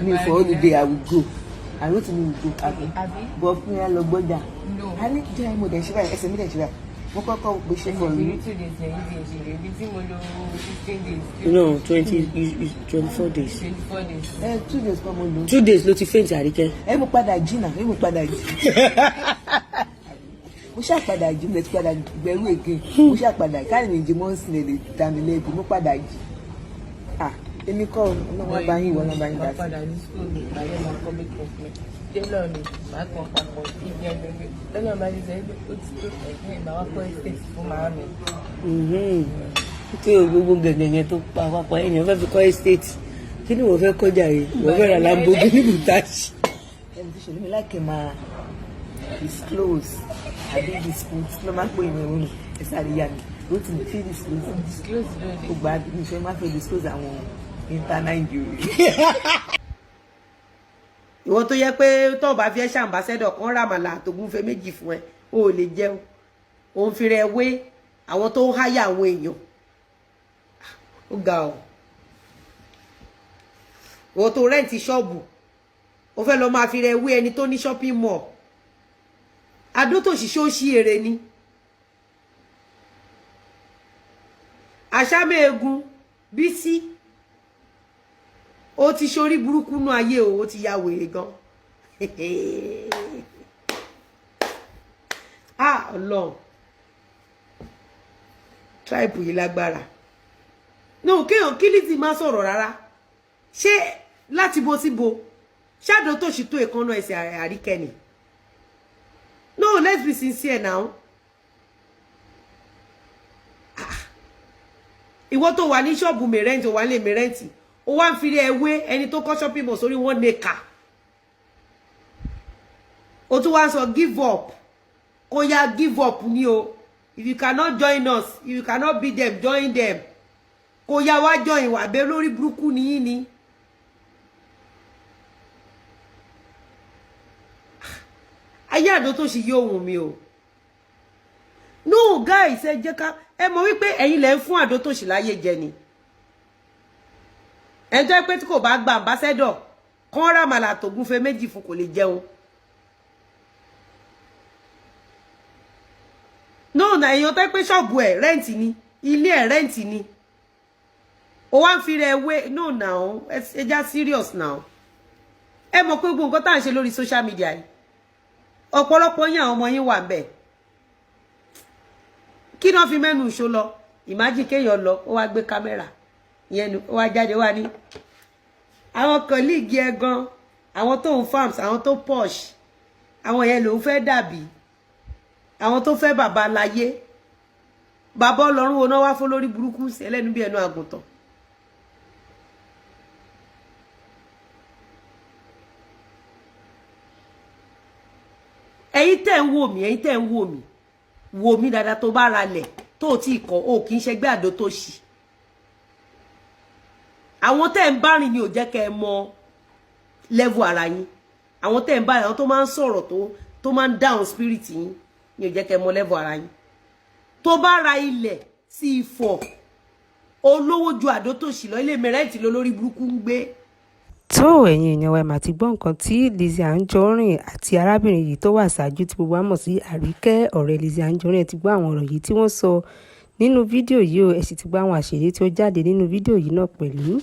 Me for holiday, I will go. I wrote to me, will go. Abi. Abi? But fún yẹn lọ gbọ́jà. No. A ní jẹ́ mo dẹ̀ ṣe báyìí, ẹsẹ̀ mi dẹ̀ ṣe báyìí. Mo kọ́kọ́ gbé ṣe for Ìrírí you. 2 days yẹn yìí ti ṣe ibi tí mo lò 16 days. No, 20, 24 days. 24 days. Ẹ 2 days kọ́ mo lò. 2 days ló ti faint, Àríkẹ́. Ẹ mo padà jí náà, ẹ mo padà jí. Mo ṣáà padà jí, mo lè ti padà gbẹrú again. Mo ṣáà padà káàní mi jí mọ́ sí lè dá mi lẹ́bi, mo padà jí. Ah, èmi kọ́ ọ, ọlọ́run bá yín ìwọ náà bá yín dá Máa sí. padà ní school mi, màá yẹ máa kọ́ make up mi. Tailor ni, màá kàn papọ̀ ibi ẹgbẹ́ mi. Lọ́nà bá ti sọ pé ó ti tó ẹ̀gbẹ́, màá wá kọ́ estate fún màámi. Tí o gbogbo gẹ̀gẹ̀gẹ̀ tó pa papọ̀ ẹ̀yàn fẹ́ fi kọ́ estate, kí ni wọ́n fẹ́ kọjá yìí? Wọ́n fẹ́ ra Lamborghini Countach. Ẹni tí ṣèlú mi láìkẹ́ máa disclose àbí dispute ló máa ń pè ní òun ẹ sáré yá mi ló ti fi disclose. Disclose lónìí. Gbogbo àbí mi fẹ́ máa fẹ́ disclose àwọn internal injury. Ìwọ tó yẹ pé tó bá fi ẹ́ ṣe ambassador kan ràmàlà àtògúnfe méjì fún ẹ, o ò lè jẹun. Òun fi rẹ wé àwọn tó ń háyà àwọn èèyàn. Ó ga ọ. Ìwọ tó rent ṣọ́ọ̀bù, ó fẹ́ lọ máa fi rẹ wé ẹni tó ní shopping mall. Adótòṣìṣẹ́ ó ṣí ere ni àṣàmẹ́ẹ̀gùn. Bísí, ó ti ṣorí burúkú nú ayé o, ó ti ya wèrè gan. Ah, Ọlọ́run, tribe yìí lágbára. No, kéèyàn kí Lizzy má sọ̀rọ̀ rárá. Ṣé láti bo sí bo ṣáàdó tó ṣì tó èékánná ẹsẹ̀ Àríkẹ́ ni? No, let's be sincere now. Ah. Ìwọ tó wà ní ṣọ́ọ̀bù mẹ́rẹ́ǹtì, ó wà nílé mẹ́rẹ́ǹtì, ó wá ń fi ẹ wé ẹni tó kọ́ shopping mall sórí wọn nìka. Ó tún wá ń sọ give up. Kó yá give up ni o. If you cannot join us, if you cannot beat them, join them. Kó yá wá join wà bẹ́ẹ̀. Lórí burúkú nìyí ni. Ayé àdó tó ṣì yí ohun mi o. No, guys, ẹ jẹ́ ká ẹ mọ̀ wípé ẹ̀yin lẹ ń fún àdó tó ṣì láyé jẹ ni. Ẹni tó yẹ pé tí kò bá gba ambassador kán ràmàlà tògúnfe méjì fún, kò lè jẹun. No, na èèyàn tó yẹ pé ṣọ́ọ̀bù ẹ̀ rent ni, ilé ẹ̀ rent ni, ó wá ń fi rẹ̀ wé. No now, ẹ já serious now. Ẹ mọ̀ pé gbogbo nǹkan tá à ń ṣe lórí social media yìí, ọ̀pọ̀lọpọ̀ yín, àwọn ọmọ yín wà ń bẹ̀. Kí náà fi mẹ́nu ìṣó lọ? Ìmájì kéèyàn lọ, ó wá gbé kámẹ́rà ìyẹn ni, ó wá jáde, wá ní àwọn colleague ẹ gan, àwọn tó ń farms, àwọn tó posh, àwọn yẹn lòún fẹ́ dàbí àwọn tó fẹ́ bàbá láyé. Bàbá ọlọ́run wo náà wá fún lórí burúkú sí ẹlẹ́nu bí ẹnu àgùntàn. Ẹ̀yin tẹ́ ń wò mí, ẹ̀yin tẹ́ ń wò mí, wò mí dáadáa. Tó bá ralẹ̀ tó tí kọ́, o kì í ṣẹgbẹ́ àdó tó ṣì. Àwọn tẹ́ ń bá rìn ni ò jẹ́ kẹ́ ẹ mọ level ara yín. Àwọn tẹ́ ń bá, àwọn tó máa ń sọ̀rọ̀, tó máa ń down spirit yín ni ò jẹ́ kẹ́ ẹ mọ level ara yín. Tó bá ra ilẹ̀ sí Ifọ̀, olówó ju àdó tó ṣì lọ. Ilé mẹrẹ́ǹtì lólórí burúkú ń gbé. Tó ẹ̀yin èèyàn wa, mà ti gbọ́ nǹkan tí Lizzy Anjorin àti arábìnrin yìí tó wà ṣáájú tí gbogbo wa mọ̀ sí Àríkẹ́, ọ̀rẹ́ Lizzy Anjorin. Ẹ ti gbọ́ àwọn ọ̀rọ̀ yìí tí wọ́n sọ nínú fídíò yìí o. Ẹ sì ti gbọ́ àwọn àṣírí tí ó jáde nínú fídíò yìí náà pẹ̀lú.